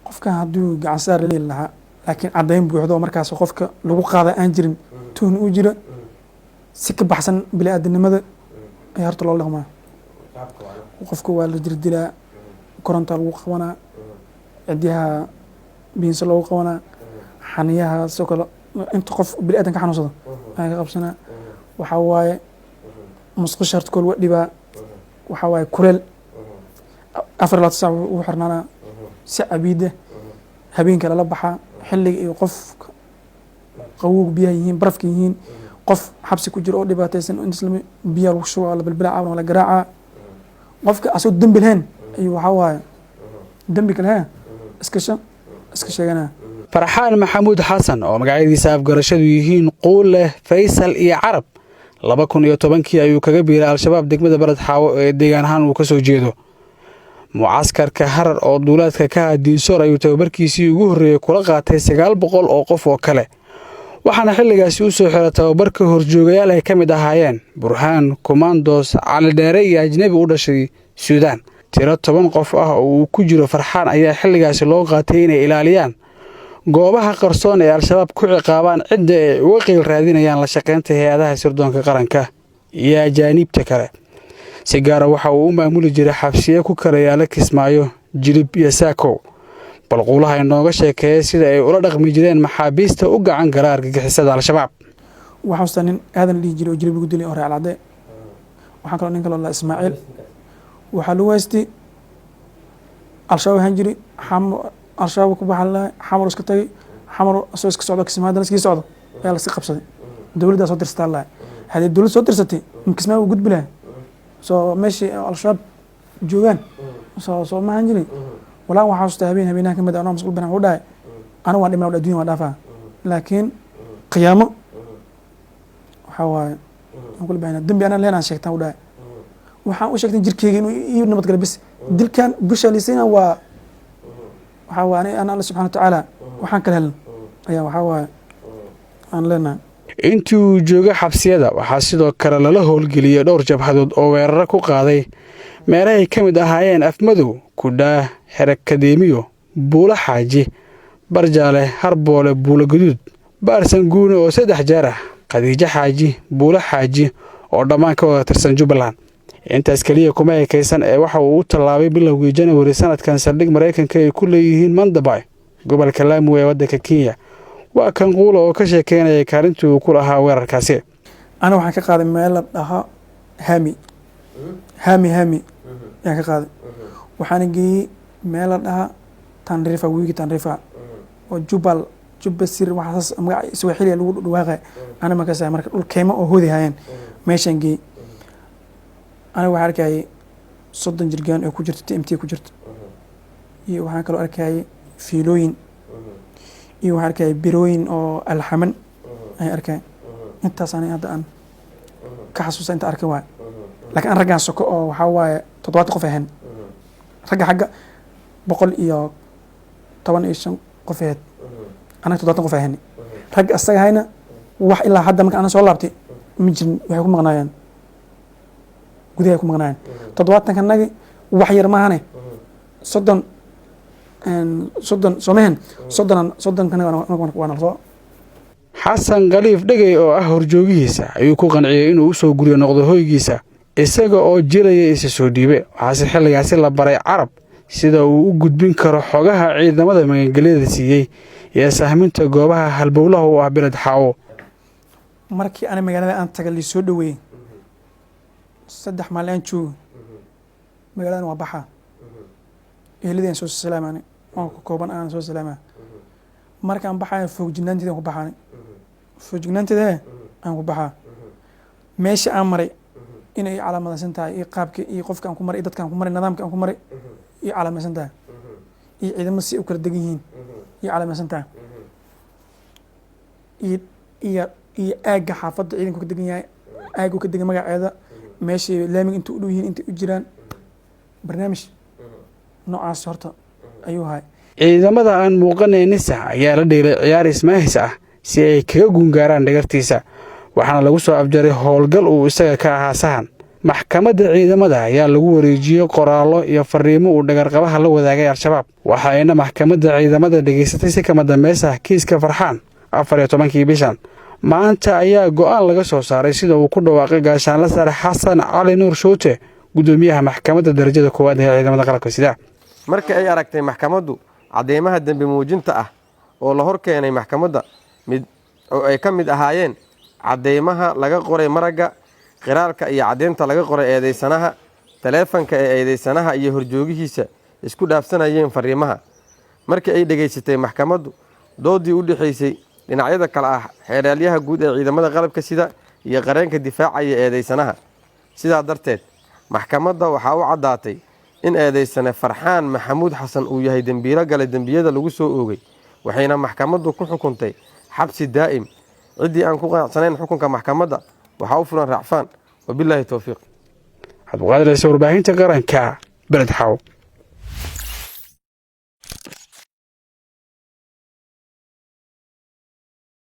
Qofkan hadduu gacan saar leeli lahaa, laakiin caddayn buuxdo oo markaas qofka lagu qaada aan jirin, tuhun uu jira, si ka baxsan bini-aadanimada ayaa horta loola dhaqmaa. Qofka waa la jirdilaa, korontaa lagu qabanaa, cidyaha biinsa loogu qabanaa, xaniyaha sidoo kale, inta qof bini-aadan ka xanuunsado ayaa ka qabsanaa. Waxaa waaye musqusha horta kool waa dhibaa. Waxaa waaye kuleel, 24 saac wuu xirnaanaa si cabiida, habeenka lala baxaa, xilliga iyo qof qabowga biyaha yihiin, barafka yihiin. Qof xabsi ku jiro oo dhibaataysan in biyaha lagu shuba, la bilbilaaca, la garaacaa. Qofka asagoo dembi lahayn ayuu, waxaa waaye, dembi kale he iska sheeganaya. Farxaan Maxamuud Xasan, oo magacyadiisa afgarashadu yihiin Quulleh, Faysal iyo Carab, 2010-kii ayuu kaga biiray Al-Shabaab degmada Baled Xaawo ee deegaan ahaan uu ka soo jeedo. Mucaskarka Harar oo duulaadka ka ah Diinsoor ayuu tababarkiisii ugu horreeyey kula qaatay 900 oo qof oo kale, waxaana xilligaasi u soo xiray tababarka horjoogayaal ay ka mid ahaayeen Burhaan Komandos, Cali Dheere iyo ajnebi u dhashay Suudaan. Tiro 10 qof ah oo uu ku jiro Farxaan ayaa xilligaasi loo qaatay inay ilaaliyaan goobaha qarsoon ee Al-Shabaab ku ciqaabaan cidda ay uga qiil raadinayaan la shaqaynta hay-adaha sirdoonka qaranka iyo ajaaniibta kale. Si gaara waxa uu u maamuli jiray xabsiye ku kala yaala Kismaayo, Jilib iyo Saakow. Balquulaha inooga sheekeeyay sida ay ula dhaqmi jireen maxaabiista u gacan gala argagixisada Al-Shabaab. Waxaa xustaa nin Aadan la dhihi jiray oo Jilib lagu dilay oo reer Calcadde. Waxaa kaloo nin kaloo la Ismaaciil. Waxaa lagu haystay Al-Shabaab ahaan jiri, Al-Shabaab ku baxan lahay, Xamar iska tagay. Xamar asoo iska socdo, Kismaayo haddana iskii socdo ayaa laska qabsaday. Dowladdaa soo dirsataa lahay. Haddii dowlad soo dirsatay, Kismaayo uu gudbi lahay, soo meeshii Al-Shabaab joogaan soo ma ahaan jirin. Walaa, waxaa xasuustaa habeen habeenaha kamid ah anoo masquul banaan, wuxuu dhahay: "Anigu waan dhiman, addunya waan dhaafaa, laakiin qiyaamo waxaa waaye aan kula bahana dembi anaan leen aan sheegtaan," u dhahay. "Waxaan u sheegtay jirkeyga inuu ii nabadgalo bis. Dilkan busha liisayna waa, waxaa waaye, ani ana Alla subxana watacaala waxaan kala helin ayaa, waxaa waaye, aan leenahay." Intii uu jooga xabsiyada waxaa sidoo kale lala howlgeliyey dhowr jabhadood oo weeraro ku qaaday meelahay ka mid ahaayeen Afmadow, Kudhaa, Xerakadeemiyo, Buulo Xaaji, Barjaale, Harboole, Buulo Guduud, Baarsan Guune oo saddex jeer ah, Khadiijo Xaaji, Buulo Xaaji, oo dhammaan ka wada tirsan Jubbaland. Intaas keliya kuma ekaysan ee waxa uu u tallaabay bilowgii Janawari sanadkan saldhig Maraykanka ay ku leeyihiin Mandabay, gobolka Laamu ee waddanka Kenya. Waa kan Quula oo ka sheekeynaya kaalintii uu ku lahaa weerarkaasi. Ana waxaan ka qaaday meel la dhaho Hami Hami Hami ayaan ka qaaday. Waxaana geeyey meel la dhaha Tanrifa, wiigi Tanrifa oo Jubal Jubbasir, waxaas magaca Swahili lagu dhawaaqay ana markaas. Marka dhul keymo oo hodi hayeen meeshaan geeyey. Aniga waxaan arkayay 30 jirgaan oo ku jirto TMT ku jirto, iyo waxaan kaloo arkayay fiilooyin, iyo waxaan arkayay birooyin oo alxaman ayaan arkaya. Intaas ani hadda aan ka xasuusta inta arkay waay. Laakiin an raggaan soko oo waxaa waaye 70 qof ahayn, ragga xagga 115 qof ahayd, anaga 70 qof ahayn. Ragga asaga hayna wax ilaa hadda marka ana soo laabtay ma jirin. Waxay ku maqnaayeen gudahay ku maqnaayeen. 70-ka nagi wax yar maahane, 30 30 soomehen, 30 30-kana waa nala soo. Xasan Khaliif Dhegey oo ah horjoogihiisa ayuu ku qanciyey inuu u soo guryo noqdo hoygiisa, isaga oo jiraya isa soo dhiibe. Waxaase xilligaasi la baray Carab sida uu u gudbin karo xogaha ciidamada magangelyada siiyey iyo sahminta goobaha halbowlaha u ah Beled Xaawo. Markii ana magaalada aan taga, liisoo dhaweeyey, 3 maalin aan joogo magaaladan, waa baxaa, eheladii aan soo salaamaani, waan ku kooban aan soo salaamaa. Markaan baxayo foogjignaanteeda aan ku baxaani, foojignaanteeda aan ku baxaa. Meesha aan maray inay calaamadaysan tahay, iyo qaabka iyo qofka aan ku maray, iyo dadka aan ku maray, nidaamka aan ku maray iyo calaamadaysan tahay, iyo ciidamo si u kala degan yihiin iyo calaamadaysan tahay, iyo aagga xaafadda ciidanku ka degan yahay, aaggu ka degan magaceeda, meeshay laamiga inta u dhow yihiin, intay u jiraan. Barnaamij noocaas horta ayuu ahay. Ciidamada aan muuqanayn NISA ayaa la dheelay ciyaar ismaahis ah si ay kaga guungaaraan dhagartiisa, waxaana lagu soo afjaray howlgal uu isaga ka ahaa sahan. Maxkamadda ciidamada ayaa lagu wareejiyey qoraallo iyo fariimo uu dhagarqabaha la wadaagay Al-Shabaab, waxayna maxkamadda ciidamada dhegaysatay si kama dambeys ah kiiska Farxaan 14-kii bishan. Maanta ayaa go'aan laga soo saaray, sida uu ku dhawaaqay Gaashaanla Sare Xasan Cali Nuur Shuute, guddoomiyaha Maxkamadda Darajada Koowaad ee ciidamada qalabka sida. Marka ay aragtay maxkamaddu cadeymaha dembi muujinta ah oo la hor keenay maxkamadda, mid oo ay ka mid ahaayeen cadeymaha laga qoray maragga, qiraalka iyo caddeynta laga qoray eedeysanaha, taleefanka ee eedeysanaha iyo horjoogihiisa isku dhaafsanayeen fariimaha. Markii ay dhegaysatay maxkamaddu doodii u dhexaysay dhinacyada kale ah xeeraalyaha guud ee ciidamada qalabka sida iyo qareenka difaacaya eedeysanaha. Sidaa darteed, maxkamadda waxaa u caddaatay in eedeysane Farxaan Maxamuud Xasan uu yahay dembiilo galay dembiyada lagu soo oogay, waxayna maxkamaddu ku xukuntay xabsi daa'im. Ciddii aan ku qanacsanayn xukunka maxkamadda waxaa u furan racfaan. Wabilaahi towfiiq. Cabdiqaadir Ciise, Warbaahinta Qaranka, Beled Xaw.